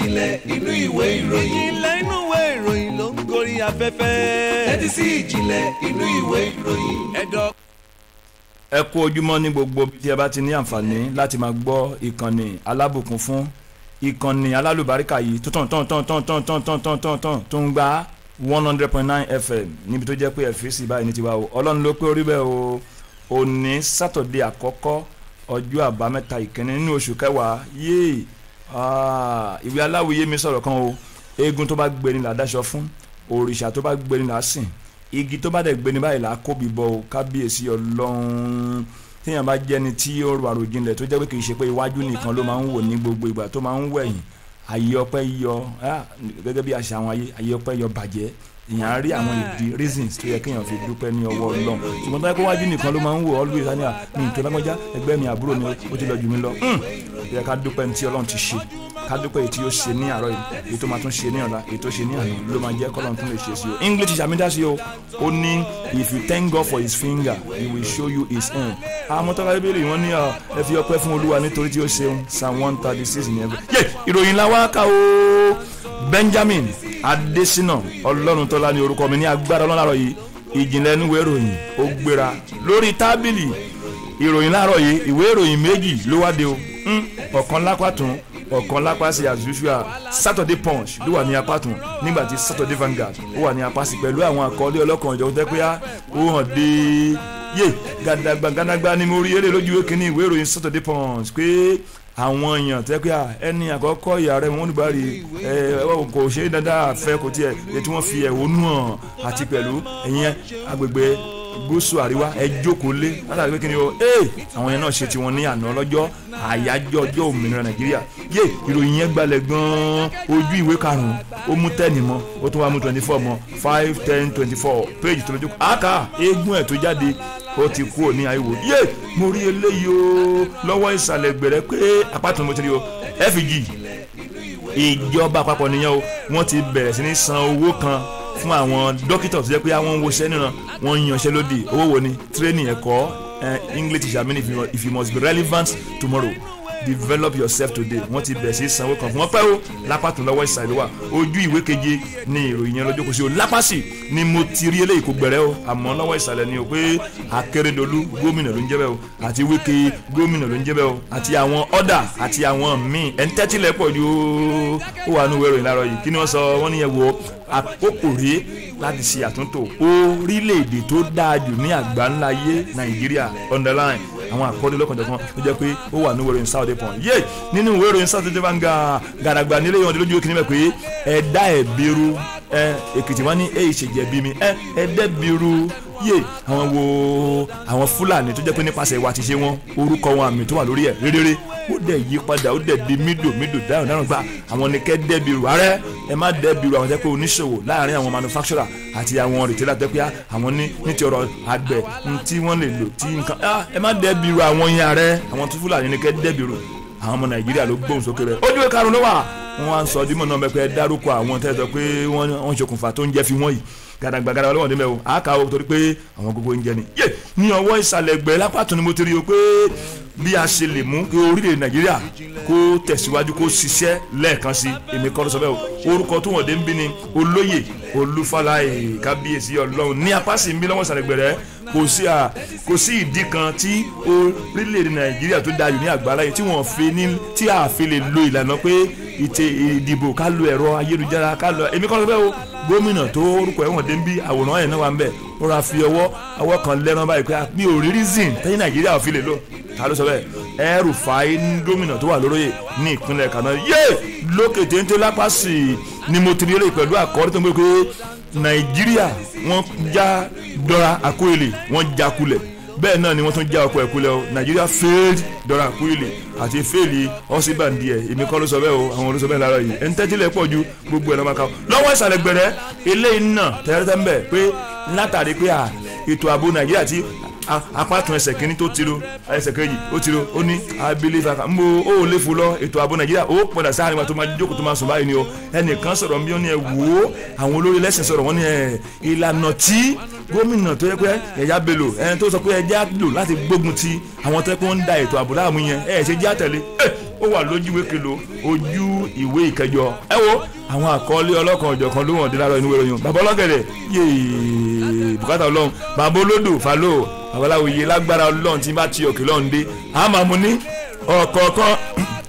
Ìjìnlẹ̀ inú ìwé ìròyìn. Ìjìnlẹ̀ inú ìwé ìròyìn ló ń gorí afẹ́fẹ́. Tẹ́tí sí ìjìnlẹ̀ inú ìwé ìròyìn. Ẹ̀dọ̀. Ẹ kú ojúmọ́ ní gbogbo ibi tí ẹ bá ti ní àǹfààní láti máa gbọ́ ìkànnì alábùkún fún ìkànnì alálùbáríkà yìí tó tàn tàn tàn tàn tàn tàn tàn tàn tàn tàn tó ń gba 100.9 FM níbi tó jẹ́ pé ẹ̀fíìsì báyìí ní tiwa o. Ọlọ́run ló pé orí bẹ́ẹ̀ o. Òní sátọ̀dé àkọ́kọ́ ọjọ́ àbámẹ́ta ìkíní nínú oṣù kẹwàá yéè. Ìwé aláwìyé mi sọ̀rọ̀ kan o. Eégún tó bá gbéni là dáṣọ fún, òrìṣà tó bá gbéni là sìn, igi tó bá dẹ̀ gbéni báyìí là kóbi bọ o. Kábíyèsí Ọlọ́run, téèyàn bá jẹ́ni tí ó rò àròjinlẹ̀ tó jẹ́ pé kì í ṣe pé iwájú nìkan ló máa ń wò ní gbogbo ìgbà tó máa ń wẹ̀yìn, ayé ọpẹ́ yọ gẹ́gẹ́ bí àṣà àwọn ayé ọpẹ́ yọ bàjẹ́. Èèyàn á rí àwọn ìdí reasons tó yẹ kéèyàn fi dúpẹ́ ní ọwọ́ Ọlọ́run. Ṣùgbọ́n tó yẹ kó wájú nìkan ló máa ń wò always ní à ní ìtò lágbọ́njá ẹgbẹ́ mi àbúrò mi ó ti lọ jù mí lọ. Ó yẹ ká dúpẹ́ ní tí Ọlọ́run ti ṣe, ká dúpẹ́ èyí tí ó ṣe ní àárọ̀ yìí, èyí tó máa tún ṣe ní ọ̀la, èyí tó ṣe ní àná ló máa jẹ́ kọ́lọ́run tún lè ṣe sí o. English teacher mi dá sí o. Ó ní if you thank God for his finger, he will show you his hand. Àwọn tó bá Bíbélì wọ́n ní ẹ fi ọpẹ́ fún Olúwa nítorí tí ó ṣeun. Psalm 136 ní ẹgbẹ́. Yé ìròyìn la wá kà o. Benjamin Adesina Ọlọ́runtọ́lá ní orúkọ mi. Ní agbára Ọlọ́run láàárọ̀ yìí, ìjìnlẹ̀ inú ìwé ìròyìn ó gbéra lórí tábìlì ìròyìn láàárọ̀ yìí. Ìwé ìròyìn méjì ló wá dé o. Ọ̀kan lápá tún, ọ̀kan lápá sí. As usual, Saturday Punch ló wà ní apá tún, nígbà tí Saturday Vanguard ó wà ní apá sí, pẹ̀lú àwọn àkọlé ọlọ́kan ìjọba tẹ́ pé ó hàn dé yé gàdàgbà gàdàgbà ni mo rí eré lójú ìwé kínní ìwé ìròyìn Saturday Punch pé àwọn èèyàn tẹ́ pé ẹni àkọ́kọ́ ìyá rẹ̀ wọ́n nígbàrí ẹ kò ṣe é dáadáa fẹ́ kò tiẹ̀ ètí wọ́n fi ẹ̀hónú hàn àti pẹ̀lú ẹ̀yìn agbègbè gúúsù àríwá ẹ jókòó lé látàrí pé kí ni o àwọn yẹn náà ṣe tiwọn ní àná lọ́jọ́ àyájọ́ ọjọ́ òmìnira Nàìjíríà. Yé ìròyìn yẹn gbalẹ̀ gan-an ojú ìwé karùn-ún, ó mú 10 mọ́, ó tún wá mú 24 mọ́, 5, 10, 24 page tó lójú àká eégún ẹ̀ tó jáde ó ti kú òní àìwò. Yé mo rí eléyìí o lọ́wọ́ ìsàlẹ̀ gbẹ̀rẹ̀ pé apátun mo ti rí o. FG ìjọba àpapọ̀ nìyẹn o. Wọ́n ti bẹ̀rẹ̀ sí ní san owó kan fún àwọn dókítà tó jẹ́ pé àwọn ń woṣẹ́ nìran, wọ́n ń yanṣẹ́ lódì. Owó wo ni? Training ẹ̀kọ́ English teacher mean if you must be relevant tomorrow, develop yourself today. Wọ́n ti bẹ̀rẹ̀ sí sanwó kan fún wọn pẹ́ o. Lápàtún lọ́wọ́ ìsàlẹ̀ wà, ojú ìwé keje ní ìròyìn yẹn lọ́jọ́ kò sí o. Lápàsì ni mo ti rí eléyìí kò gbẹ̀rẹ́ o, àmọ́ lọ́wọ́ ìsàlẹ̀ ni o pé Akérédolú gómìnà ló ń jẹ́ bẹ́ẹ̀ o, àti Wike gómìnà ló ń jẹ́ bẹ́ẹ̀ o, àti àwọn ọ̀dà àti àwọn míì ẹ̀ ń tẹ́tílẹ̀ pọ̀ ju ó wà nínú ìwé ìròyìn láàárọ̀ yìí. Kí ni wọ́n sọ? Wọ́n ní yẹn wo àkókò rèé láti ṣe àtúntò orílẹ̀-èdè tó dáa jù ní àgbáńlá ayé, Nàìjíríà underline. Àwọn àkọọ́lẹ̀ lọ́kànjọ̀kan tó jẹ́ pé ó wà ní ìwé ìròyìn Saturday Punch. Yé nínú ìwé ìròyìn Saturday Vanguard gàdàgbà nílé ìwọ̀n lójú kìíní mẹ́ pé ẹ̀dá ẹ̀bìrú ẹ Èkìtì wọn ní èyí ṣèjẹ̀bi mi ẹ ẹ̀dẹ́bìrú. Yé àwọn wo? Àwọn Fúlàní tó jẹ́ pé nípasẹ̀ ìwà àti ṣe wọn, orúkọ wọn, àmì tó wà lórí ẹ̀ réréré, ó dẹ̀ yí padà, ó dẹ̀ di mídò mídò dáhùn dáhùn gbà. Àwọn ní kẹ́ dẹ́bìrú ààrẹ, ẹ má dẹ́bìrú. Àwọn jẹ́ pé oníṣòwò láàrin àwọn manufacturer àti àwọn retailer tẹ́ pé àwọn ní ti ọ̀rọ̀ àgbẹ̀ tí wọ́n lè lò tí nǹkan, ẹ má dẹ́bìrú àwọn yẹn ààrẹ. Àwọn tó Fúlàní ní kẹ́ dẹ́bìrú. Àwọn ọmọ Nàìjíríà ló gbóhùn sókè rẹ̀. Ojú ìwé karùn-ún ló wà. Wọ́n á sọ dímọ̀ náà bẹ́ẹ̀ dárúkọ àwọn tẹ́ sọ pé wọ́n ṣokùnfà tó ń jẹ́ fi wọ́n yìí. Gàdàgbà gàdàgbà lọ́wọ́ níbẹ̀ o, àáka o, torí pé àwọn gbogbo oúnjẹ ni. Yé ní ọwọ́ ìsàlẹ̀ ẹgbẹ́ lápàtún ni mo ti rí o pé bí a ṣe lè mú kí orílẹ̀ Nàìjíríà kó tẹ̀síwájú, kó ṣiṣẹ́ lẹ́ẹ̀kan sí. Èmi kọ́ ló sọ bẹ́ẹ̀ o. Orúkọ tó wọ̀n dé ń bí ni Olóyè Olúfàlàyé. Kábíyèsí Ọlọ́run ní apá sì ń bí lọ́wọ́ ìsàlẹ̀ gbẹ̀rẹ́. Kò sí ìdí kan tí orílẹ̀-èdè Nàìjíríà tó dáa jù ní àgbáláyé tí wọ́n fi ní tí a fi lè lo ìlànà pé ìtẹ ìdìbò, ká lo ẹ̀rọ ayélujára ká lo. Èmi kọ́ ló bẹ́ẹ̀ o. Gómìnà tó orúkọ ẹ̀wọ̀n dé ń bí, àwòrán ẹ̀ náà wà ń bẹ̀. Ó ra fi ọwọ́ kan lẹ́rán báyìí pé mi ò rí reason tẹ́yìn Nàìjíríà ò fi lè lò. Ta ló sọ bẹ́ẹ̀? El-Rufai, gómìnà tó wà lóróyè ní ìpínlẹ̀ Kano. Yé lókè téńté lápá sí ni mo ti rí eléyìí pẹ̀lú àkọ́rí tó ń gbé pé Nàìjíríà wọ́n já Dora Akunyili, wọ́n já kulẹ̀. Bẹ́ẹ̀ náà ni wọ́n tún já ọkọ̀ ẹ̀kulẹ̀ o. Nàìjíríà failed Dora Akunyili àti fail Ọ̀ṣínbàjò ẹ̀. Èmi kọ́ ló sọ bẹ́ẹ̀ o, àwọn ló sọ bẹ́ẹ̀ lára yìí. Ẹ̀ ń tẹ́tílẹ̀ pọ̀ ju gbogbo ẹ̀ lọ́mọ ká lọ́wọ́ ìsàlẹ̀ gbẹ̀rẹ́ eléyìí náà tẹ́rẹ́tẹ́ ń bẹ̀ pé látàrí pé ètò ààbò Nàìjíríà tí apá tún ẹsẹ̀ kínní tó tiro, ẹsẹ̀ kejì ó tiro, ó ní abilé faka ń bo ó lè fò lọ. Ètò ààbò Nàìjíríà ó padà sáà nígbà tó máa jókòó tó máa sùn báyìí ni o. Ẹnìkan sọ̀rọ̀ bí ó ní ẹ wò ó. Àwọn olórí lẹ́sìn sọ̀rọ̀, wọ́n ní ẹ ìlànà tí gómìnà tó yẹ pé ẹ̀yà Bello ẹni tó sọ pé ẹjẹ́ á lò láti gbógun ti àwọn tó yẹ pé wọ́n ń da ètò ààbò láàmú yẹn, ẹ̀ ṣe jẹ́ àtẹ̀lé. Ó wà lójú ìwé kelo ojú ìwé ìkẹjọ. Ẹ wo àwọn àkọọ́lẹ̀ ọlọ́kan ọ̀jọ̀kan ló wọ̀n dé láàárọ̀ inú ìròyìn. Bàbá ọlọ́gẹ̀dẹ̀ yéé bùkátà ọlọ́run, bàbá olódò fàlọ́ babaláwo yé lágbára ọlọ́run tí bá ti òkè lọ́run dé a máa mú ní ọ̀kọ̀ọ̀kan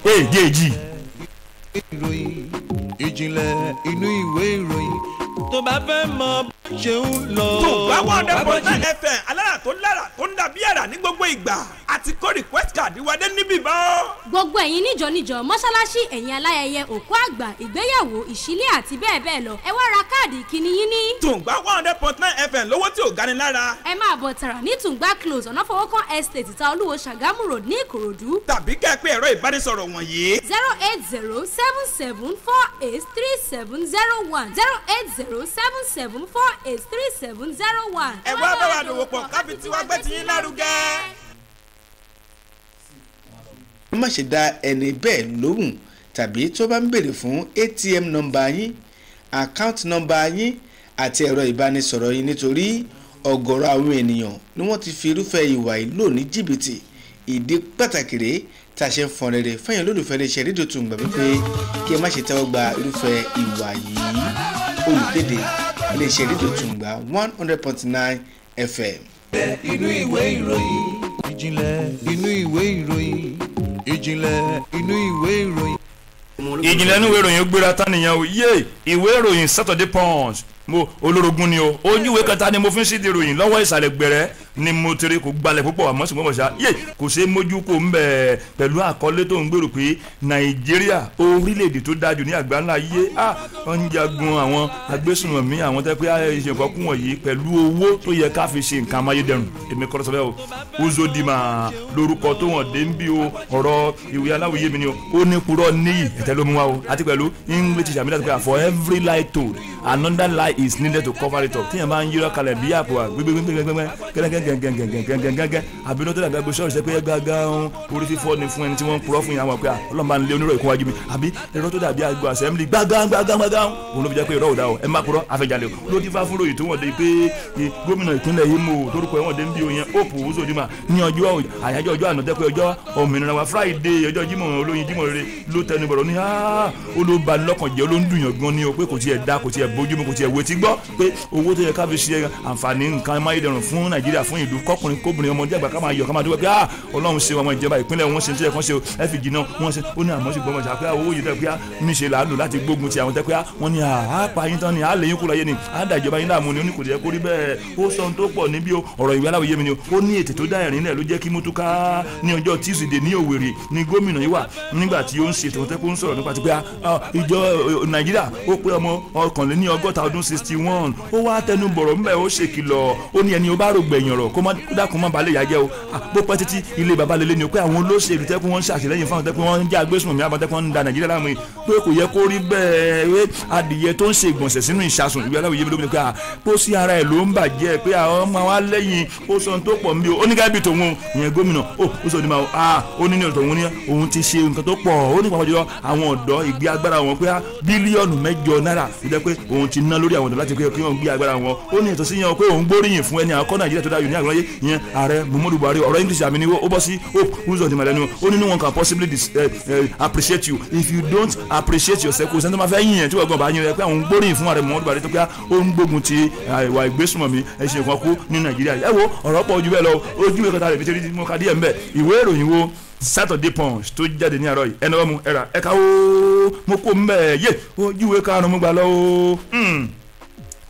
èjèèjì. Ìròyìn ìjìnlẹ̀ inú ìwé ìròyìn tó bá fẹ́ mọ bó ṣe ń lọ. Tó bá 100.9 FM alára tó lára tó ń dàbí àrà ní gbogbo ìgbà àti kó request card wa dé níbí bá. Gbogbo ẹ̀yin níjọ níjọ mọ́ṣáláṣí, ẹ̀yin aláyẹyẹ, òkú àgbà, ìgbéyàwó, ìṣílé àti bẹ́ẹ̀ bẹ́ẹ̀ lọ, ẹ wá ra káàdì ìkíni yín ní. Tùǹgbà 100.9 FM lówó tí ò gani lára. Ẹ máa bọ̀ tààrà ní Tùǹgbà Close, Ọ̀nàfọwọ́kàn Estate, Ìta Olúwo, Ṣàgámù Road ní Ìkòròdú. Tàbí kẹ́ ẹ pé ẹ̀rọ ìbánisọ̀rọ̀ wọ̀nyí. 08077483701, 08077483701. Ẹ wá bá wa dòwò pọ̀ káfí tiwa gbé tiyín lárugẹ. Má ṣe dá ẹni bẹ́ẹ̀ lóhùn tàbí tó bá ń béèrè fún ATM nọ́mbà yín, account nọ́mbà yín àti ẹ̀rọ ìbánisọ̀rọ̀ yín, nítorí ọ̀gọ̀rọ̀ àwọn ènìyàn ni wọ́n ti fi irúfẹ́ ìwà yìí lò ní jìbìtì. Ìdí pàtàkì rèé tá a ṣe ń fọn rere fẹ́yìn olólùfẹ́ iléeṣẹ́ rédíò Tùǹgbà wípé kí ẹ má ṣe tẹ́wọ́ gba irúfẹ́ ìwà yìí. Olùkéde iléeṣẹ́ rédíò Tùǹgbà 100.9 FM. Inú ìwé ìròyìn ìjìnlẹ̀ inú ìwé ìròyìn ìjìnlẹ̀ inú ìwé ìròyìn. Ìjìnlẹ̀ inú ìwé ìròyìn gbéra tán nìyẹn o. Yé ìwé ìròyìn Saturday Punch mo olórogún ni o. Ojú ìwé kẹta ni mo fi ń ṣíde ìròyìn lọ́wọ́ ìsàlẹ̀ gbẹ̀rẹ́ ni mo tẹ̀lé, kò gbalẹ̀ púpọ̀ àmọ́ ṣùgbọ́n mọ̀ ṣá yé kò ṣeé mójú kó ń bẹ̀ pẹ̀lú àkọlé tó ń gbèrò pé Nàìjíríà orílẹ̀-èdè tó dájú ní àgbáńlá yé à ń jagun àwọn agbésùnmọ̀mí àwọn tẹ́ pé ìṣèǹkan kú wọ̀nyí pẹ̀lú owó tó yẹ ká fi ṣe nǹkan amáyédẹrùn. Èmi kọ́ ló sọ bẹ́ẹ̀ o. Uzodinma lórúkọ tó wọ̀n dé ń bí o. Ọ̀rọ̀ ìwé aláwòye mi ni o. Ó ní purọ́ níyì ẹ̀tẹ́ ló mú wa o. Àti pẹ̀lú English àmì láti pé for every lie told another lie is needed to cover it up. Tíyẹn máa ń yíra kalẹ̀ bí àpò àgbégbégbégbégbé gẹ́gẹ́gẹ́gẹ́gẹ́gẹ́gẹ́gẹ́ àbínú tó dàgbà gbé sọ́ọ̀rọ̀ pé gángan orí fífọ́ ni fún ẹni tí wọ́n ń purọ́ fún yàrá wọn pé ọlọ́mọba ń lé onírọ̀ ìkúnwájú mi àbí irọ́ tó dàbí àgbo assembly gbángangbangan òun ló fi jẹ́ pé irọ́ ò dá o, ẹ má purọ́ àfẹjalè o. Ló ti fá fún ròyìn tó wọ́n dé pé gómìnà ìpínlẹ̀ Imo torúkọ ẹ̀ wọ́n dé ń bí oyin Hope Uzodinma ní ọjọ́ àyájọ́ ọjọ́ àná tẹ́pẹ́ ọjọ́ òmìnira wa Friday ọjọ́ Jímọ̀ olóyin Jímọ̀ rere ló tẹnu bọ̀rọ̀ ní olóbalọ́kàn jẹ́ olóńdùyàn gan ni o pé kò tiẹ̀ da kò tiẹ̀ bójúmu kò tiẹ̀ wetí gbọ́ pé owó tó yẹ ká fi ṣe àǹfààní nǹkan amáyédẹrùn fún Nàìjíríà fún ìlú kọkùnrin kóbìnrin ọmọdé àgbà ká máa yọ̀ ká máa dúpẹ́ pé Ọlọ́run ṣe ọmọ ìjọba ìpínlẹ̀ wọn ṣe tó yẹ kán ṣe ẹ fi jìnnà wọn ṣe ó ní àmọ́ ṣùgbọ́n mọ̀ ṣàpẹ́ owó yìí tẹ́ pé níṣe là á lò láti gbógun ti àwọn tẹ́ pé wọ́n ní àápa yín tán ni àá lè yín kúrò ayé ni àá dà ìjọba yín láàmú ni ó ní kò jẹ́ kó rí bẹ́ẹ̀. Ó sọ ohun tó pọ̀ níbí o. Ọ̀rọ̀ ìwé aláwòye mi ni ó ní ètè tó dá ẹ̀rín lẹ̀ ló jẹ́ kí Mútúká ní ọjọ́ Tuesday ní Òwèrè ní gómìnà yìí wà nígbà tí ó ń ṣètò tẹ́ kó ń sọ̀rọ̀ nípa ti pé ìjọ Nàìjíríà ó pé ọmọ 61 ọdún 61 ó wá tẹnu bọ̀rọ̀ ńbẹ̀ ó ṣèkìlọ̀ ó ní ẹni ó bá rògbẹ̀yìn ọ̀rọ̀ kó má dákun má balẹ̀ yà jẹ́ o. Bó pẹ́ títí ilé baba lélẹ́ ni o pé àwọn olóṣèlú tẹ́kun wọ́n ń ṣàtìlẹ́yìn fáwọn tẹ́kun wọ́n ń jẹ́ agbésùnmọ̀mí àbọ̀ tẹ́kun wọ́n ń da Nàìjíríà láàmú yìí pé kò yẹ kó rí bẹ́ẹ̀. Adìyẹ tó ń ṣe ìgbọ̀nsẹ̀ sínú ìṣasùn ìwé aláwòye mi ló ń pè é pé ó sí ara ẹ̀ ló ń bàjẹ́ pé àwọn ọmọ wa lẹ́yìn ó sọ ohun tó pọ̀ nbí o. Ó ní gábì tòun ìyẹn gómìnà ó sọ ní ma ó ní ní ọ̀tọ̀ òun ní òun ti ṣe nǹkan tó pọ̀ ó ní pàápàá jùlọ àwọn ọ̀dọ́ ìgbé agbára wọn pé bílíọ̀nù 8 náírà ló jẹ́ pé òun ti ná lórí àwọn ọ̀dọ́ láti pé kí wọ́n gbé agbára wọn. Ó ní ètò sí yẹn pé òun gbóríyìn fún ẹni àkọ́ Nàìjíríà tó dáyò ní àgbáyé ìyẹn ààrẹ Muhammadu Buhari. Ọ̀rọ̀ English àmì ni ó bọ́ sí Hope Uzodinma lẹ́nu. Ó ní no one can possibly appreciate you if you don't appreciate yourself. Kò sẹ́ni tó máa fẹ́ yìn yẹn tí wọ́n gbọ́n bá yín rẹ pé àwọn gbóríyìn fún ààrẹ Muhammadu Buhari tó pé ó ń gbógun ti ìwà ìgbésùnmọ̀mí ẹ̀sìn kan kú ní Nàìjíríà. Ẹ wo ọ̀rọ̀ pọ̀ ojú bẹ́ẹ̀ lọ ojú ìwé kẹta rẹ̀ fi ṣe mo ka díẹ̀ ńbẹ̀. Ìwé ìròyìn wo Saturday Punch tó jáde ní àárọ̀ yìí ẹnu ọmú ẹ̀rà ẹ̀ka ó mo kó mbẹ̀ yé ojú ìwé karùn-ún mo gbà lọ o.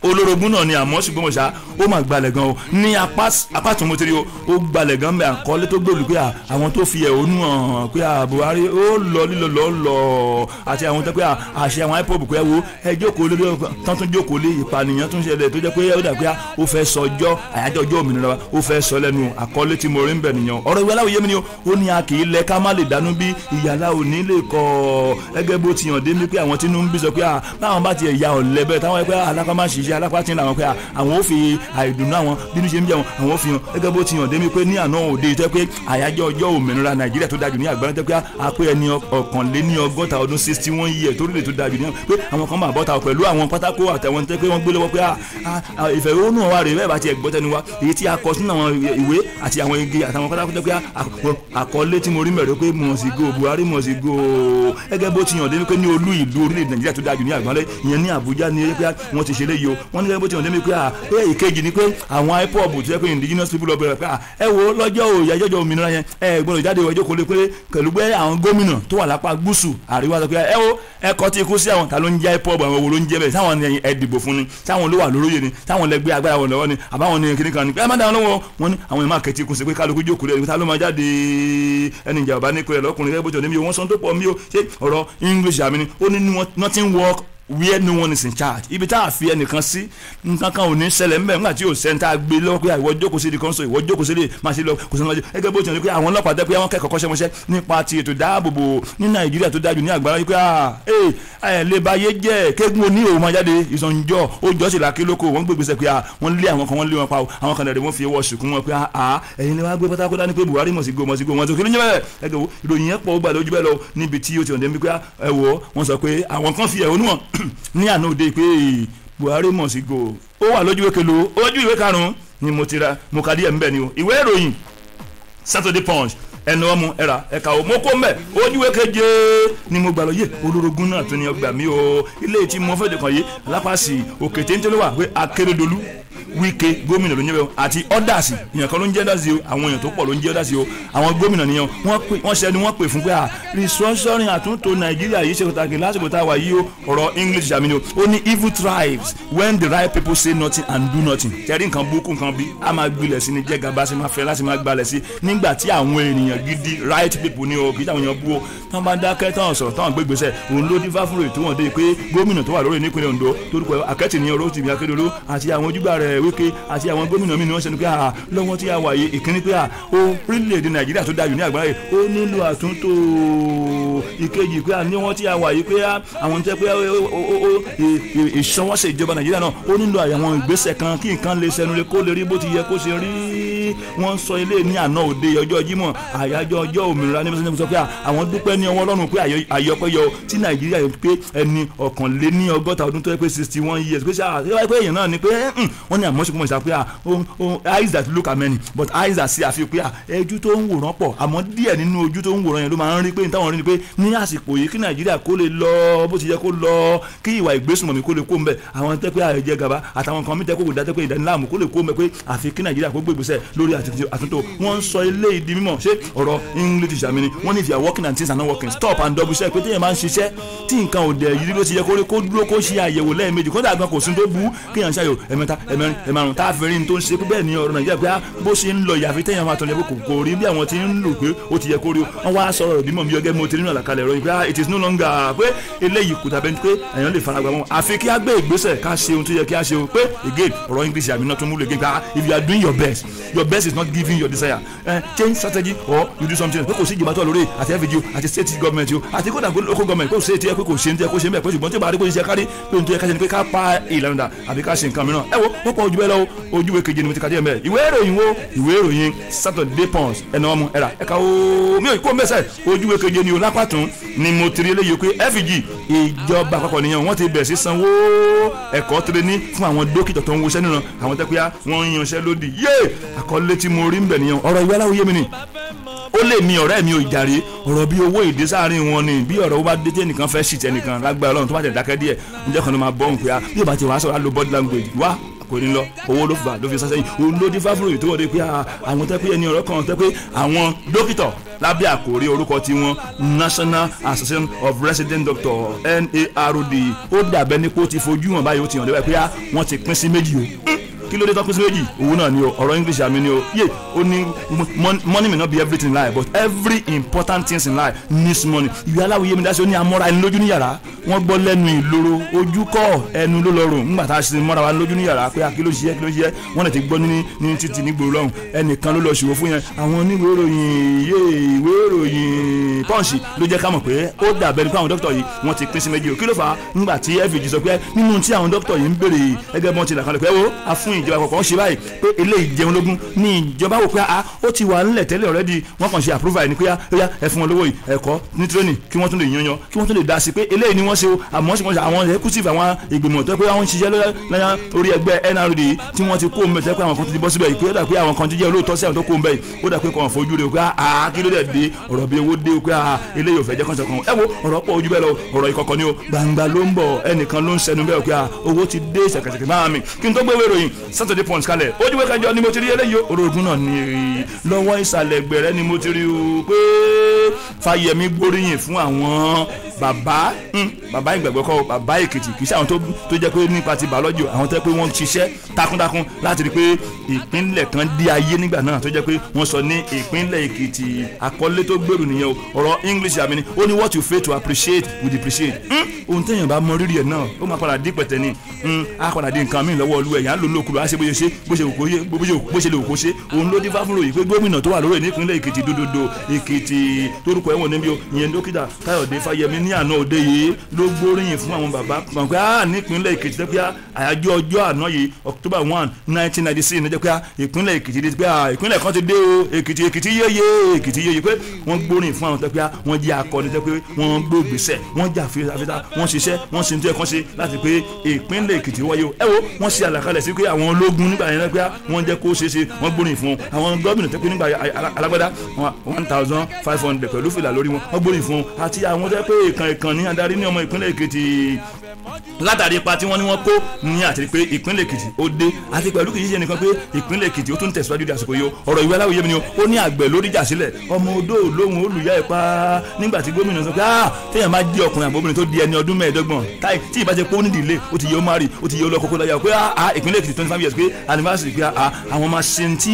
Olórogún náà ni àmọ́ ṣùgbọ́n mọ̀ṣá ó mà gbalẹ̀ gan o ní apá tún mo ti rí o ó gbalẹ̀ gan bẹ́ẹ̀ àkọlé tó gbòòlù pé àwọn tó fi ẹ̀hónú hàn pé Buhari ó lọ lílọ lọ lọ àti àwọn tó pé àṣẹ àwọn IPOB pé wo ẹ jókòó lórí tán tún jókòó lé ìpànìyàn tún ṣẹlẹ̀ tó jẹ́ pé ó dà pé ó fẹ́ sọ ọjọ́ àyájọ́ ọjọ́ òmìnira wa ó fẹ́ sọ lẹ́nu àkọlé tí mo rí ń bẹ̀ nìyẹn. Ọ̀rọ̀ ìwé aláwòye mi ni ó ní a kì í lẹ ká má lè dánú bí ìyàlá ò ní lè kọ́ ẹgẹ́ bó ti hàn dé mi pé àwọn tínú ń bí sọ pé báwọn bá ti ẹ̀yà ọ̀lẹ́ bẹ́ẹ̀ táwọn ẹgbẹ́ alákọ̀ọ́má ṣiṣẹ́ ṣe alápá tí ń làwọn pé àwọn ò fi àìdùnnú àwọn bínú ṣe ń bí àwọn ò fi hàn gẹ́gẹ́ bó ti hàn débi pé ní àná òde tó pé àyájọ́ ọjọ́ òmìnira Nàìjíríà tó dájú ní àgbáyé tó pé àpé ẹni 61 ọdún 61 years torílẹ̀ tó dájú ní pé àwọn kan máa bọ́ta pẹ̀lú àwọn pátákó àtàwọn tẹ́ pé wọ́n gbé lọ́wọ́ pé ìfẹ̀hónú wa rèé bẹ́ẹ̀ bá tiẹ̀ gbọ́ tẹnu wa èyí tí a kọ sínú àwọn ìwé àti àwọn igi àtàwọn pátákó tẹ́ pé àkọlé tí mo rí mẹ̀rọ pé must go Buhari must go gẹ́gẹ́ bó ti hàn débi pé ní olú ìlú orílẹ̀ Nàìjíríà tó dájú ní àgbáyé ìyẹn ní Àbújá ní pé wọ́n ti ṣe léyìí o wọ́n ní gẹ́gẹ́ bó ti hàn débi pé ìkejì ni pé àwọn IPOB tó yẹ pé indigenous people of Biafra ẹ wo lọ́jọ́ òyàjọ́jọ́ òmìnira yẹn ẹ gbọ́dọ̀ jáde ìwẹ́jọ́ kò lè pé pẹ̀lú pé àwọn gómìnà tó wà lápá gúúsù àríwá sọ pé ẹ wo ẹ kọ́ tí ikú sí àwọn ta ló ń jẹ́ IPOB àwọn wo ló ń jẹ́ bẹ́ẹ̀ táwọn ni ẹ dìbò fún ni táwọn ló wà lóróyè ni táwọn lẹ gbé agbára wọn lọ́wọ́ ni àbáwọn ni kíní kan ni ẹ má dáwọn lọ́wọ́ wọn ni àwọn ìmọ̀ àkẹ́tì ikú sí pé kálukú jókòó lẹ́nu ta ló máa jáde ẹni ìjà bàbá ní pẹ̀lú ọkùnrin gẹ́gẹ́ bó ti ọ̀ níbi wọ́n sọ tó pọ̀ mí o ṣé ọ̀rọ̀ English àmì ni ó ní nothing work where no one is in charge. Ibi tá a fi ẹnìkan sí nǹkan kan ò ní ṣẹlẹ̀ ńbẹ̀ nígbà tí ò sẹ́ńtà gbé lọ́wọ́ pé ìwọ jókòó sí di kọ́ńsọ̀ ìwọ jókòó sí lè máa ṣe lọ kò sẹ́ni lọ́jọ́ gẹ́gẹ́ bó ti hàn pé àwọn ọlọ́pàá tẹ́ pé àwọn kẹ́kọ̀ọ́ kọ́ṣẹ́mọṣẹ́ nípa ti ètò ìdáàbòbò ní Nàìjíríà tó dájú ní àgbára wípé ẹ lè ba ayé jẹ́ kéegun oní òun máa jáde ìsọ̀njọ́ ó jọ́ sí làákí lóko wọ́n gbé gbèsè pé wọ́n lé àwọn kan wọ́n lé wọn pa o àwọn kan dẹ̀rẹ̀ wọ́n fi ọwọ́ sùkún wọn pé ẹ̀yin lè wá gbé pátákó dání pé Buhari mọ̀ sí go mọ̀ sí go wọn tó kí ló ń jẹ́ bẹ́ẹ̀ ẹgbẹ́ wo ìròyìn yẹn pọ̀ ó gbà lójú bẹ́ẹ̀ lọ níbi tí ó ti hàn dé wípé ẹ wò wọ́n sọ pé àwọn kan fi ẹ̀hónú hàn ní àná òde pé Buhari mọ̀ sí go ó wà lójú ìwé kelo ojú ìwé karùn-ún ni mo ti ra mo ka díẹ̀ ńbẹ̀ ni o ìwé ìròyìn Saturday Punch ẹnu ọmú ẹra ẹka o mo kó mbẹ ojú ìwé keje ni mo gbà lọ yé olórogún náà tún ní ọgbà mi o ilé tí mo fẹ́ dẹ̀kàn yìí lápàsì òkè téńté ló wà pé Akérédolú Wike gómìnà ló ń jẹ́ bẹ́ẹ̀ àti ọ́dàsì èèyàn kan ló ń jẹ́ ọ́dàsì o àwọn èèyàn tó pọ̀ ló ń jẹ́ ọ́dàsì o àwọn gómìnà nìyẹn wọ́n ṣẹni wọ́n pè fún pé à restructuring àtúntò Nàìjíríà yìí ṣe pàtàkì lásìkò tá a wà yìí o ọ̀rọ̀ English àmì ni o ó ní evil thrives when the right people say nothing and do nothing tẹ̀rí nǹkan burúkú nǹkan bí a máa gbilẹ̀ sí ni jẹ́gàba sí máa fẹ́ láti máa gbalẹ̀ sí nígbà tí àwọn ènìyàn gidi right people ni o kì í táwọn èèyàn bú o tán bá dákẹ́ tán sọ̀rọ̀ tán gbégbèsè òun ló dífá fún rẹ̀ tó wọ́n dé pé gómìnà tó wà lórí nípínlẹ̀ Ondo torúkọ Akẹ́tì ní ọ̀rọ̀ Rotimi Akérédolú àti àwọn ojúgbà rẹ̀ Wike àti àwọn gómìnà mi ni wọ́n ṣe ni pé lọ́wọ́ tí a wà yìí ìkíní pé orílẹ̀-èdè Nàìjíríà tó dájú ní àgbáyé ó nílò àtúntò ìkejì pé ní wọ́n tí a wà yìí pé àwọn tẹ́ pé ìṣọwọ́sẹ̀ ìjọba Nàìjíríà náà ó nílò àwọn ìgbésẹ̀ kan kí nǹkan lè sẹnu lè kó lè rí bó ti yẹ kó ṣe rí wọ́n sọ ilé ní àná òde ọjọ́ Jímọ̀ àyájọ́ ọjọ́ òmìnira ní bísí sọ pé àwọn dúpẹ́ ní ọwọ́ Ọlọ́run pé àyọpẹ́yọ tí Nàìjíríà pé ẹni 61 ọdún tó yẹ pé 61 years pé ṣáà pé èèyàn náà ni pé wọ́n ní àmọ́ ṣùgbọ́n ìṣàpé eyes that look are many but eyes that see àfi pé ẹjú tó ń wòran pọ̀ àmọ́ díẹ̀ nínú ojú tó ń wòran yẹn ló máa ń rí pé nítawọn rí ni pé ní àsìkò yìí kí Nàìjíríà kó lè lọ bó ti yẹ kó lọ kí ìwà ìgbésùnmọ̀mí kó lè kó ń bẹ̀ àwọn tẹ́ pé àìjẹ gàba àtàwọn kan mi tẹ́ kó kò dá tẹ́ pé ìdániláàmú kó lè kó ń bẹ̀ pé àfi kí Nàìjíríà kó gbé ìgbésẹ̀ lórí àtúntò wọ́n ń sọ ilé ìdí mímọ̀ ṣé ọ̀rọ̀ English àmì ni wọ́n ní if you are working and things are not working stop and double check pé téèyàn máa ń ṣiṣẹ́ tí nǹkan ò dẹ̀ yìí ló ti yẹ kó rí kó dúró kó ṣe àyẹ̀wò lẹ́ẹ̀mejì kódà gan kò sí tó bu kéèyàn ṣàyẹ̀wò ẹ̀mẹ́ta ẹ̀mẹ́rin ẹ̀márùn tá a fi rí ní tó ń ṣe pé bẹ́ẹ̀ ni ọ̀rọ̀ Nàìjíríà pé bó ṣe ń lọ ìyàfi téèyàn máa tọ̀lé kò kò rí bí àwọn ti ń lò pé ó ti yẹ kó rí o wọ́n wá sọ̀rọ̀ rẹ̀ bímọ mi ọgẹ́ mo ti nínú àlàkalẹ̀ ẹ̀rọ yìí pé it is no longer pé eléyìí kò tàbí pé èèyàn lè faragbá wọn àfi kí á gbé ìgbésẹ̀ ká ṣe ohun tó yẹ kí á ṣe o pé again ọ̀rọ̀ English àmì náà tó múlò again pé if you are doing your best your best is not giving your desire change strategy or you do something pé kò sí ìjọba tó wà lórí àti FG o àti state government o àti kódà local government kò sí ètò ẹ pé kò ṣe ní tó yẹ kó ṣe ń bẹ̀ pé ṣùgbọ́n tí ó bá rí kó ṣe kárí pé ohun tó yẹ ká ṣe ni pé ká pa ìlànà dà àbí ká ṣe nǹkan mìíràn ẹ wo wọ́n pọ̀ ojú bẹ́ẹ̀ lọ ojú ìwé keje ni mo ti ka díẹ̀ mẹ́ ìwé ìròyìn wo ìwé ìròyìn Saturday Punch ẹnu ọmọ ẹ̀rà ẹ̀ka o mi ò kó mẹ́sẹ̀ ojú ìwé keje ni o lápàtún ni mo ti rí eléyìí pé FG ìjọba àpapọ̀ nìyẹn wọ́n ti bẹ̀rẹ̀ sí sanwó ẹ̀kọ́ tirẹ̀ fún àwọn dókítà tó ń woṣẹ́ nínú àwọn tẹ́kọ̀ọ́ wọ́n ń yanṣẹ́ lódì yé àkọlé tí mo rí ń bẹ̀ nìyẹn ọ̀rọ̀ ìwé aláwòye mi ni ó lè mi ọ̀rẹ́ mi ò jàre ọ̀rọ̀ bí owó ìdí sáàrin wọn ni bí ọ̀rọ̀ bá dé tí ẹnìkan fẹ́ ṣìtẹ́ ẹnìkan lágbára Ọlọ́run tó bá tẹ̀ dákẹ́ díẹ̀ ǹjẹ́ kan ló máa bọ́ òun pé a bí ó bá ti wàá sọ̀rọ̀ á lo body language wá kò ní lọ owó ló fà ló fi sásẹ́yìn òun ló dín fáfúrò tó wọ́n dé pé àwọn tẹ́ pé ẹni ọ̀rọ̀ kan tẹ́ pé àwọn dókítà lábẹ́ àkòrí orúkọ tiwọn National Association of Resident Doctors NARD ó dàbẹ́ ní kó ti fojú hàn báyìí ó ti hàn débẹ̀ pé wọ́n ti pín sí méjì o kí ló dé tán pín sí méjì òun náà ni o ọ̀rọ̀ English àmì ni o yé ó ní money may not be everything in life but every important thing in life needs money ìwé aláwòye mi dá sí ó ní amọ́ra ẹni lójú ní yàrá Wọ́n gbọ́ lẹ́nu ìloro ojú kọ́ ẹnu ló lọ rò ńgbà tá a ṣe mọ́ra wa lójú ní yàrá pé kí ló ṣe kí ló ṣe. Wọ́n lè ti gbọ́ ní títì ní gbòòrò lọ́hùn, ẹnìkan ló lọ ṣòwò fún yẹn. Àwọn oníwèé ìròyìn yé ìwé ìròyìn Punch ló jẹ́ ká mọ̀ pé ó dàbẹ̀ nípa àwọn dókítà yìí wọ́n ti pín sí méjì o. Kí ló fà á ńgbà tí FG sọ pé nínú tí àwọn dókítà yìí ń béèrè ẹgbẹ́ bọ́n ti là kalẹ̀ pé ó a fún ìjọba kọ̀ọ̀kan ṣe báyìí pé eléyìí jẹun lógún ní ìjọba wò pé a ó ti wà ńlẹ̀ tẹ́lẹ̀ already, wọ́n kàn ṣe approval ní pé ó yá ẹ fún wọn lówó yìí ẹ̀kọ́ ní training kí wọ́n tún lè yanyan kí wọ́n tún lè dá sí pé eléyìí ni wọ́n ṣe o. Àmọ́ ṣe wọ́n ṣe àwọn executive àwọn ìgbìmọ̀ tó pé àwọn ń ṣiṣẹ́ lọ́yà orí ẹgbẹ́ NRD tí wọ́n ti kó ń bẹ̀ tẹ́ pé àwọn kan tó ti bọ́ síbẹ̀ yìí pé ó dà pé àwọn kan tó jẹ́ olóòótọ́ sí àwọn tó kó ń bẹ̀ yìí ó dà pé kàn fojú rẹ̀ pé a kí ló dẹ̀ dé ọ̀rọ̀ bí owó dé pé a eléyìí ò fẹ́ jẹ́ kọ́ńtà kan. Ẹ wo ọ̀rọ̀ pọ̀ ojú bẹ́ẹ̀ lọ, ọ̀rọ̀ ìkọ̀kọ̀ ni o, gbangba ló ń bọ̀, ẹnìkan ló ń sẹnu bẹ́ẹ̀ pé a owó ti dé ṣẹ̀kẹ̀ṣẹ̀kẹ̀ máa mi. Kí n tó gbé ìròyìn Saturday Punch kalẹ̀ ojúwé kẹjọ ni mo ti rí eléyìí orogún náà ni lọ́wọ́ ìsàlẹ̀ gbẹ̀rẹ́ ni mo ti rí o pé Fáyẹmí gbóríyìn fún àwọn bàbá bàbá ìgbàgbọ́ kọ́ bàbá Èkìtì, kì í ṣe àwọn tó jẹ́ pé nípa ti bàọ́lọ́jì, àwọn tó jẹ́ pé wọ́n ṣiṣẹ́ takuntakun láti rí pé ìpínlẹ̀ kan dé ayé nígbà náà tó jẹ́ pé wọ́n sọ ní ìpínlẹ̀ Èkìtì. Àkọlé tó gbèrú nìyẹn o, ọ̀rọ̀ English àmì ni ó ní what you fail to appreciate we depreciate. Ohun téèyàn bá mọ rírì ẹ̀ náà ó máa padà dín pẹ̀tẹ́ ni, á padà dín nǹkan míì lọ́wọ́ olú ẹ̀yà ń lò lókùrò á ṣe bó ṣe ṣe bó ṣe lè kó ṣe. Òun ló dífá fún ròyìn pé gómìnà tó wà lórí nípínlẹ̀ Èkìtì dòdòdò Èkìtì torúkọ ẹ̀wọ̀n níbi ìyẹn dókítà Káyọ̀dé Fáyẹmí ní àná òde yìí ló gbóríyìn fún àwọn bàbá kan pé á nípínlẹ̀ Èkìtì tẹ́ pé àyájọ́ ọjọ́ àná yìí October 1, 1996 ní jẹ́ pé ìpínlẹ̀ Èkìtì dé pé ìpínlẹ̀ kan ti dé o, Èkìtì Èkìtì yéye Èkìtì yéye pé wọ́n gbóríyìn fún àwọn tẹ́ pé wọ́n jẹ́ akọni tẹ́ pé wọ́n gbógbèsẹ̀ wọ́n jà fitafita wọ́n ṣiṣẹ́ wọ́n ṣe ní tó yẹ kán ṣe láti pé ìpínlẹ̀ Èkìtì wáyé o. Ẹ wo wọ́n ṣe àlàkalẹ̀ sí pé àwọn ológun nígbà yẹn pé wọ́n jẹ́ kó ṣeé ṣe wọ́n gbóríyìn fún àwọn gómìnà tẹ́ pé nígbà alágbádá 1,500 pẹ̀lú fìlà lórí wọn wọ́n gbóríyìn fún àti àwọn tẹ́ pé ìkàn ìkàn ní adarí ní ọmọ ìpínlẹ̀ Èkìtì látàrí ipa tí wọ́n ní wọ́n kó ní àti pé ìpínlẹ̀ Èkìtì ó dé àti pẹ̀lú kìí ṣe nìkan pé ìpínlẹ̀ Èkìtì ó tún tẹ̀síwájú di àsìkò yìí o. Ọ̀rọ̀ ìwé aláwòye mi ni ó ní àgbẹ̀ lórí jà sílẹ̀ ọmọ odó lóhùn olùyá ìpa nígbà tí gómìnà sọ pé téèyàn bá jẹ́ ọkùnrin àbóbìnrin tó di ẹni ọdún 25 tí ìbá ṣe pé ó nídìí ilé ó ti yẹ ó má rí ó ti yẹ ó lọ kókó láyà pé ìpínlẹ̀ Èkìtì 25 years pé anniversary pé àwọn máa ṣe tí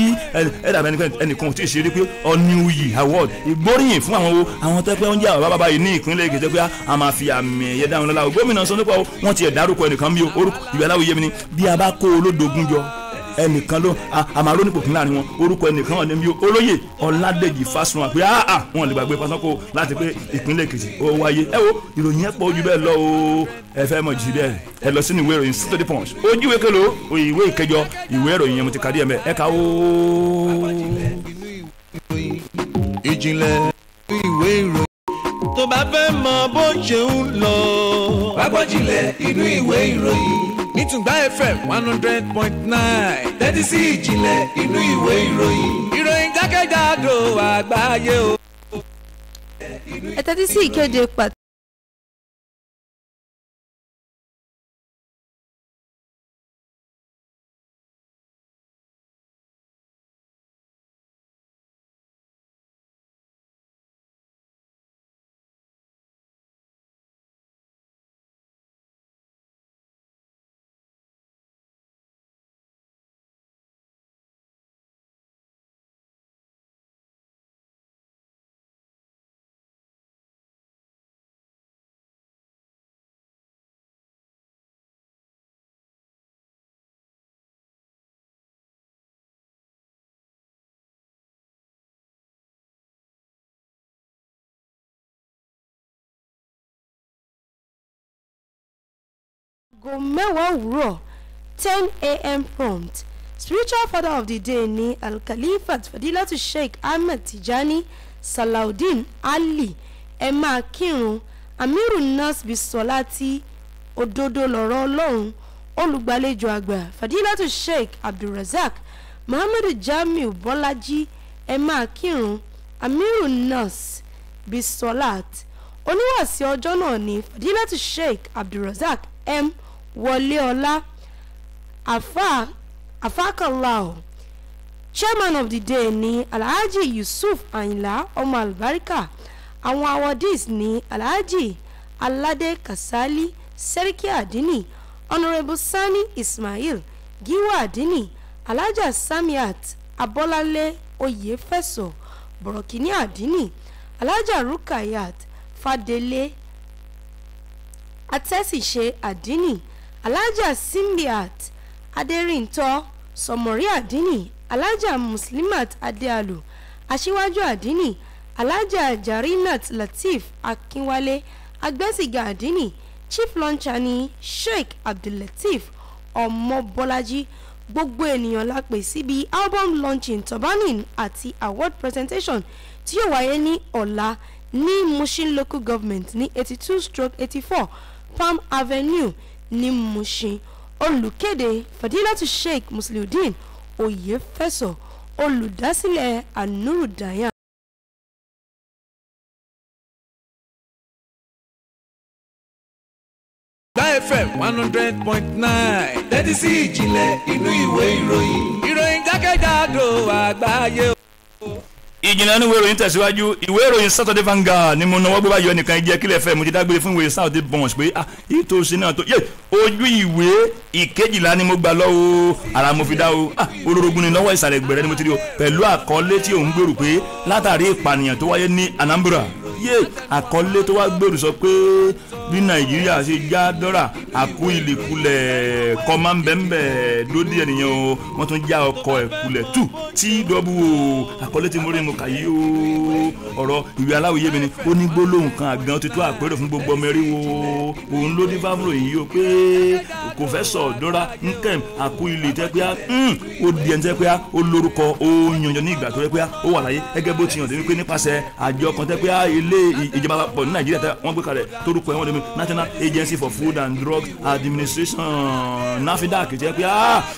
ẹ̀dà ẹnìkan ò tí ì ṣe rí pé Ọ̀nìwuyì award ìgbóríyìn fún àwọn àwọn tẹ́ pé oúnjẹ àwọn bàbá yìí ní ìpínlẹ̀ Èkìtì pé a máa fi àmì ẹ̀yẹ dáhùn lọ́la. Gómìnà sọ nípa wọ́n ti ẹ̀ dárúkọ ẹnìkan bí orúkọ ìwé aláwòye mi ni bí a bá kó olódogun jọ ẹnìkan ló àmàrò nípò kí láàrin wọn orúkọ ẹnìkan wà níbi olóyè Ọládèjì Fásùnwà pé wọn lè gbàgbé Fásánko láti pé ìpínlẹ̀ Èkìtì ó wáyé. Ẹ wo ìròyìn ẹ pọ̀ ojú bẹ́ẹ̀ lọ o, ẹ fẹ́ mọ̀ jù bẹ́ẹ̀ ẹ lọ sínú ìwé ìròyìn Saturday Punch ojú ìwé kelo ìwé ìkẹjọ ìwé ìròyìn yẹn mo ti kàdí ẹ̀ mẹ́ ẹ ká o. Ìjìnlẹ̀ ìwé ìròyìn tó bá fẹ́ mọ bó ṣe ń lọ. Wágbọ́jìnlẹ̀ inú ìwé ìròyìn ní Tùngbà FM 100.9 tẹ́tí sí ìjìnlẹ̀ inú ìwé ìròyìn. Ìròyìn jákèjádò àgbáyé o. Ẹ tẹ́tí sí ìkéde pàtó. Aago 10 òwúrọ̀ 10 a.m. prompt. Spiritual father of the day ní Alkalifat Fadilatu Sheikh Ahmed Tijani Salaudeen Ali. Ẹ máa kírun Amiru Nas Bisolati òdodo lọ̀rọ̀ Ọlọ́run. Olùgbàlejò àgbà Fadilatu Sheikh Abdulrazak Muhammadu Jamiu Bọ́lájí. Ẹ máa kírun Amiru Nas Bisolat. Oníwàásí ọjọ́ náà ní Fadilatu Sheikh Abdulrazak M Wọléọlá Afakalao. Chairman of the day ní Alhaji Yusuf Ayinla ọmọ Albarika. Àwọn awardees ní Alhaji Alade Kasali Seriki Adini, Honourable Sani Ismail Giwa Adini, Alhaja Samiat Abọ́láńlé Oyèfẹ̀sọ Bọ̀rọ̀kìnní Adini, Alhaja Rukayat Fadele Atẹ́sìṣe Àdínì, Alhaja Simbiat Adérìntọ́ Sọmọrí Àdínì, Alhaja Muslimat Adéalù Aṣíwájú Àdínì, Alhaja Jarinat Lateef Akínwálé Agbẹ́sìgà Àdínì. Chief launcher ni Sheikh Abdullateef Ọmọbọ́lájí. Gbogbo ènìyàn la pè síbi album launching, turbaning àti award presentation tí yóò wáyé ní ọ̀la ní Mushin Local Government ní 82/84 Palm Avenue ní Mushin. Olùkéde Fadilatu Sheikh Musliudeen Oyefeso, olùdásílẹ̀ Anuru Dayan. FM 100.9 tẹ́tí sí ìjìnlẹ̀ inú ìwé ìròyìn. Ìròyìn jákèjádò àgbáyé. Ìjìnlẹ̀ nínú ìwé ìròyìn tẹ̀síwájú. Ìwé ìròyìn Saturday Vanguard ni mo náwó gbé báyọ̀ nìkan jẹ́ kílẹ̀ fẹ́ mo ti dágbére fún ìwé Saturday Punch pé ah ìtòsí náà tó yé ojú ìwé ìkejìlá ni mo gbà lọ́wọ́ ara mo fi dá o ah olórogún ni lọ́wọ́ ìsàlẹ̀ gbẹ̀rẹ́ ni mo ti rí o pẹ̀lú àkọlé tí òun gbèrú pé látàrí ìpànìyàn tó wáyé ní Anambra yé àkọlé tó wá gbèrú sọ pé bí Nàìjíríà ṣe já dọ́là àkú ìlẹ̀kulẹ̀ kọ́má-bẹ́ńbẹ́ lódì ènìyàn o wọ́n tún já ọkọ̀ ẹ̀kulẹ̀ tù tí dọ́bù o àkọlé tí mo rí mo kà yí o ọ̀rọ̀ ìwé aláwòye mi ni ó ní gbólóhùn kan àgàn ti tó àpérò fún gbogbo ọmọ eré wo òun ló ní fáfúrò yìí o pé kò fẹ́ sọ dọ́là nkem àkú ilé tẹ́ pé ó di ẹni tẹ́ pé ó lórúkọ ó yanjọ ní ìgbà tó yẹ pé ó wà láyé gẹ́gẹ́ bó ti yàn débi pé nípasẹ̀ àjọ kan tẹ́ pé ilé ìjọba àpapọ̀ ní Nàìjíríà tẹ́ wọ́n gbé kalẹ̀ torúkọ ẹ̀ wọ́n dẹ́mi National Agency for Food and Drug Administration NAFDAC tẹ́ pé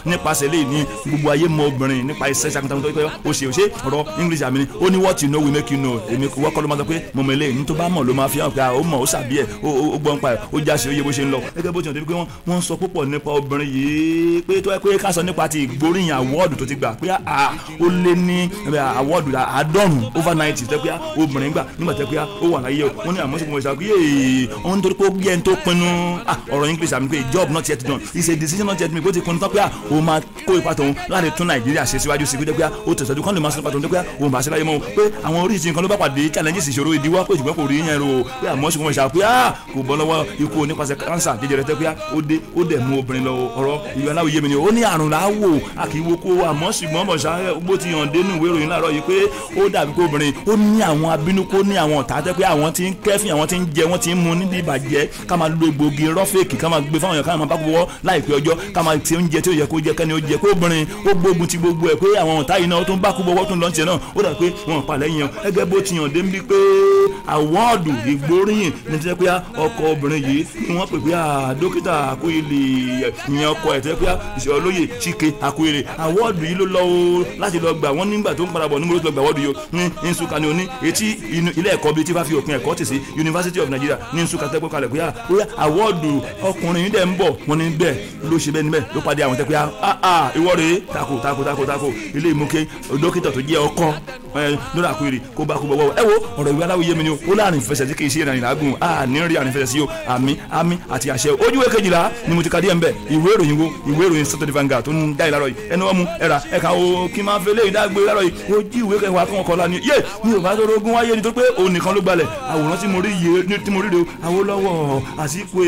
nípasẹ̀ lè ní gbogbo ayé mọ obìnrin nípa iṣẹ́ ṣàkóso tó yẹ ó ṣe ó ṣe ọ̀rọ̀ English àmì ni ó ní what you know will make you know èmi wọ́n kọ́ ló máa sọ pé mo mọ eléyìí ní tó bá mọ̀ ló máa fi hàn pé ó mọ̀ ó sàbí ẹ̀ ó gbọ́n pa ẹ̀ ó já sí ó yẹ bó ṣe ń lọ gẹ́gẹ́ bó ti hàn débi pé wọ́n sọ púpọ̀ nípa obìnrin yìí pé tó yẹ pé ká sọ nípa ti ìgbóríyìn àwọ́ọ̀dù tó ti gbà pé ó lé ní àwọ́ọ̀dù 90 over 90 tó pé obìnrin gbà nígbà tó pé ó wà láyé o wọ́n ní àmọ́ sọ́kùnrin ṣàkóso yéé wọ́n nítorí pé ó gbé ẹni tó pinnu ọ̀rọ̀ English àmì pé job not yet done it's a decision not yet made pé ó ti pinnu tán pé ó máa kó ipa tòun láti tún Nàìjíríà ṣe síwájú sí pé ó tẹ̀síwájú kán lè máa sọ nípa tòun tó pé òun bá ṣe láyé mọ́ o pé àwọn oríṣi nǹkan ló bá pàdé challenges ìṣòro ìdíwọ́ pé ṣùgbọ́n kò rí yẹn ro pé àmọ́ ṣùgbọ́n ṣàkóso pé kò bọ́ lọ́wọ́ ikú nípasẹ̀ cancer jẹjẹrẹ tẹ́ pé ó dé ó dẹ̀ mú obìnrin lọ ọ̀rọ̀ ìyọ̀ aláwọ̀ yé mi ni ó ní àrùn làwò a kì í wo kó àmọ́ ṣùgbọ́n bọ̀ṣà bó ti hàn dénú ìwé ìròyìn láàárọ̀ yìí pé ó dàbí pé obìnrin ó ní àwọn abínúkó ní àwọn ọ̀tá tẹ́ pé àwọn tí ń kẹ́fìn àwọn tí ń jẹ wọ́n ti ń mu nídìí ìbàjẹ́ ká máa lo egbògi rọ́fèkì ká máa gbé fáwọn èèyàn ká máa bá gbowó láìpẹ́ ọjọ́ ká máa ti oúnjẹ tí ó yẹ kó jẹ kẹ́ni ó jẹ pé obìnrin ó gbógun ti gbogbo ẹ̀ pé àwọn ọ̀tá yìí náà ó tún bá kú bọ́wọ́ tún lọ́n tiẹ̀ náà ó dà pé wọn pa lẹ́yìn ẹ̀ gẹ́gẹ́ bó ti hàn dé ń bí pé àwọ́ọ̀dù ìgbóríyìn ní ti pé ọkọ obìnrin yìí ni wọ́n pè pé dókítà Akóyèlè ìyẹn ọkọ ẹ̀ tẹ́ pé olóyè Chike Akóyèlè àwọ́ọ̀dù yìí ló lọ o láti lọ gbà wọ́n nígbà tó ń padà bọ̀ níbo ló ti lọ gbà àwọ́ọ̀dù yìí o ní Nsukka ni o ní etí ilé ẹ̀kọ́ bíi tí bá fi òpin ẹ̀kọ́ tì sí University of Nigeria ní Nsukka tẹ́ pé kalẹ̀ pé àwọ́ọ̀dù ọkùnrin yìí dẹ̀ ń bọ̀ wọ́n ní bẹ́ẹ̀ ló ṣe bẹ́ẹ̀ níbẹ̀ ló pàdé àwọn tẹ́ pé ìwọ rèé tako tako tako tako ilé ìmúké dókítà tó jẹ́ ọkọ lórí Akóyèlè kó bá kó bọ̀ wọ́ ẹ wo ọ̀rọ̀ ìwé aláwọ̀ yé mi ni o ó láàrin fẹsẹ̀ tí kì í ṣe ìrìn àgùn a ní rí àrìn fẹsẹ̀ sí o àmì àmì àti àṣẹ ojúwe 12 ni mo ti ka díẹ̀ ń bẹ̀ ìwé ìròyìn wo ìwé ìròyìn Saturday Vanguard tó ń dá ìlàrọ̀ yìí ẹnu ọmú ẹ̀rà ẹ̀ka o kí máa fẹ́ léyìí dágbé lárọ̀ yìí ojú ìwé kẹwàá kan kọ́lá ni yé mi ò bá tó rogún wáyé ni tó pé òun nìkan ló gbalẹ̀ àwòrán tí mo rí yé tí mo rí re o Awólọ́wọ̀ Àsìkò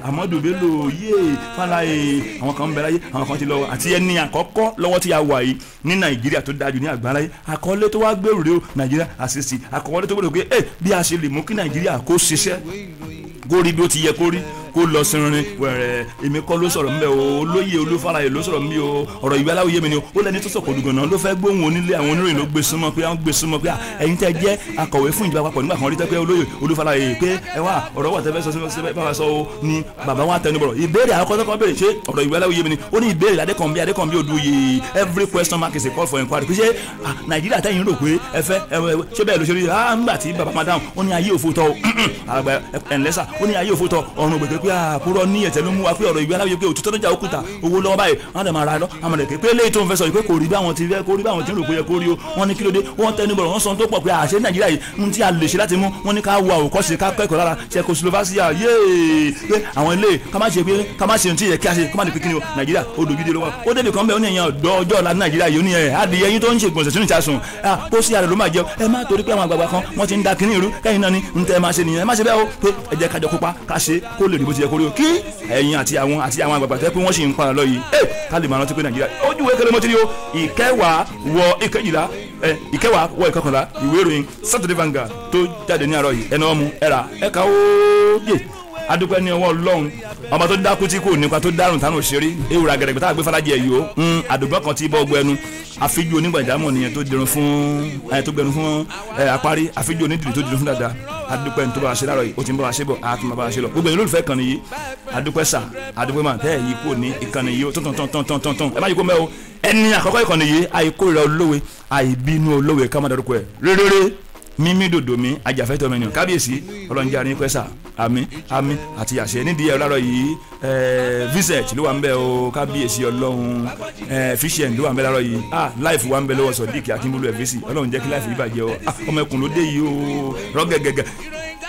Amadu Bello yé Fáláyé àwọn kan ń bẹ láyé àwọn kan ti lọ àti ẹni àkọ́kọ́ lọ́wọ́ tí a wà yìí ní Nàìjíríà tó dájú ní àgbáláyé àkọlé tó wá gbèrú rè o Nàìjíríà àṣìṣì àkọlé tó gbèrú pé ẹ bí a ṣe lè mú kí Nàìjíríà kó ṣiṣẹ́ kó rí bí ó ti yẹ kó rí kó lọ sinrin wẹ̀rẹ̀ èmi kọ́ ló sọ̀rọ̀ mbẹ́ o olóyè Olúfálayè ló sọ̀rọ̀ mbẹ́ o ọ̀rọ̀ ìwé aláwòye mi ni o ó lẹ́ni tó sọ̀kò olùgànnà ló fẹ́ gbóhùn onílé àwọn oníròyìn ló gbé súnmọ́ pé àwọn gbé súnmọ́ pé ẹ̀yin tẹ́ jẹ́ akọ̀wé fún ìjọba àpapọ̀ nígbà kan rí tẹ́ pé olóyè Olúfálayè pé ẹ wá ọ̀rọ̀ wà tẹ́fẹ́ sọ sí bá sọ o ni bàbá wa tẹnu bọ̀rọ̀ ìbéèrè àkọ́kọ́ kọ́ béèrè ṣé ọ̀rọ̀ ìwé aláwòye mi ni ó ní ìbéèrè Adékànbí Adékànbí Odùyè every question mark is a call for inquiry pé ṣé Nàìjíríà tẹ́yìn rò pé ẹ fẹ́ ṣé bẹ́ẹ̀ ló ṣe rí ńgbà tí bàbá máa dáhùn ó ní ayé òfo tọ́ àgbà ẹ̀ńlẹ́sà ó ní ayé òfo tọ́ ọ̀run ògbèké pé àkúrọ̀ ní ẹ̀tẹ̀ ló mú wa pé ọ̀rọ̀ ìwé aláwọ̀ pé òtítọ́ lọ́jà òkúta owó lọ́wọ́ báyìí wọ́n dẹ̀ máa ra lọ àmọ́ rẹ̀ pé léyìí tó ń fẹ́ sọ yìí pé kò rí báwọn ti fẹ́ kó rí báwọn ti ń rò pé yẹ kó rí o wọ́n ní kí ló dé wọ́n tẹnu bọ̀rọ̀ wọ́n sọ tó pọ̀ pé àṣẹ Nàìjíríà yìí ń tí a lè ṣe láti mú wọ́n ní ká wo àwòkọ́ṣe ká kẹ́kọ̀ọ́ lára Czechoslovakia yéé pé àwọn ilé ká má ṣe pé ká má ṣe ohun tí yẹ kí a ṣe kó má di pé kí ni o Nàìjíríà ó dojú dé lọ́wọ́ ó débi kan bẹ́ẹ̀ ó ní ẹ̀yàn ọ̀dọ́ ọjọ́ ọ̀la Nàìjíríà yìí ó ní ẹ̀ adìyẹ yín tó ń ṣe ìgbọ̀nsẹ̀ sínú ìṣàsùn kó sí àrẹ ló máa jẹun ẹ má torí pé àwọn àgbààgbà kan wọ́n ti ń da kínní ìrú kẹ́yìn náà ni ń tẹ́ ẹ máa ṣe nìyẹn ẹ má ṣe bẹ́ẹ̀ o pé ẹ jẹ́ kájọ kópa ká ṣe kó lè rí bó bó ti yẹ kó rí o kí ẹ̀yin àti àwọn àgbààgbà tẹ́ pé wọ́n sì ń padà lọ yìí ká lè máa rántí pé Nàìjíríà ojú ìwé kẹlẹ́ mọ́tìrì o ìkẹwàá wọ ìkejìlá ìkẹwàá wọ ìkọkànlá ìwé ìròyìn Saturday Vanguard tó jáde ní àárọ̀ yìí ẹnu ọmú ẹ̀rà ẹ̀ka ó yè adúpẹ́ ní ọwọ́ Ọlọ́run ọba tó dákú tí kò nípa tó dárùn tánù òṣèré ewúrà gẹ̀rẹ́gbẹ́ tá a gbé fàlájì ẹ̀ yìí ó àdùgbọ́n kan tí bọ́ ọgbọ́ ẹnu àfijù onígbàjámọ̀ nìyẹn tó dirun fún ẹ tó gbẹnu fún ẹ apárí àfijù onídìrí tó dirun fún dada adúpẹ́ ní tó bá wa ṣe láàárọ̀ yìí ó ti ń bá wa ṣe bọ̀ á tún bá wa ṣe lọ gbogbo ẹ̀yin olólùfẹ́ ìkànnì yìí adúpẹ́ sà adúpẹ́ mà tẹ́ ẹ̀ yìí kúrò ní ìkànnì yìí ó tán tán tán tán tán tán ẹ má yìí kó mẹ́ o ẹni àkọ́kọ́ ìkànnì yìí àìkórìíra olówe àìbínú olówe ká má darúkọ ẹ̀ réréré mímí dòdò mi ajàfẹ́tọ̀ mi ni kábíyèsí ọlọ́njẹ́ àárín pẹ́sà àmín àmín àti àṣẹ nídìí ẹ̀rọ láàárọ̀ yìí vincent ló wà ń bẹ o kábíyèsí ọlọ́run fishen ló wà ń bẹ láàárọ̀ yìí life wà ń bẹ lọ́wọ́ sọ̀díkì akínbólú ẹ̀físì ọlọ́run jẹ́ kí life yìí bàjẹ́ o ọmọ ẹkùn ló dé yìí o rọ́gẹ̀gẹ̀gẹ̀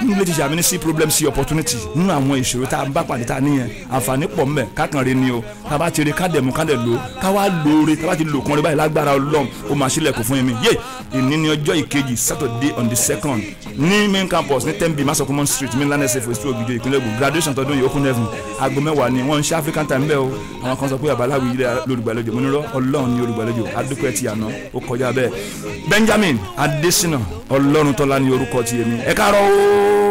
nínú ilé tíṣà mi ní sí problem sí opportunity nínú àwọn ìṣòro tá a bá pàdé tá a níyẹn àǹfààní pọ̀ mbẹ̀ kákan re ni o tá a bá ti re ká dẹ̀mú ká dẹ̀ lò ká wá lóore tá a bá ti lò kàn re báyìí lágbára ọlọ́run ó máa ṣílẹ̀kùn fún mi yé ìní ní ọjọ́ ìkejì Saturday on the 2nd ní main campus ní 10B Masokumon Street mainland SF Oṣù Ògìjọ ìpínlẹ̀ Ògùn graduation tọdún yìí open heaven aago 10 ni wọ́n ń ṣe African time bẹ́ẹ̀ o àwọn kan sọ pé babaláwo yìí lolùgbàlejò mo ní rọ́ ọlọ́run ní olùgbàlejò adúpẹ́ ti àná ó kọjá bẹ́ẹ̀ Benjamin Adesina Ọlọ́run tọ́lá ní orúkọ ti èmi ẹ káàárọ̀ o.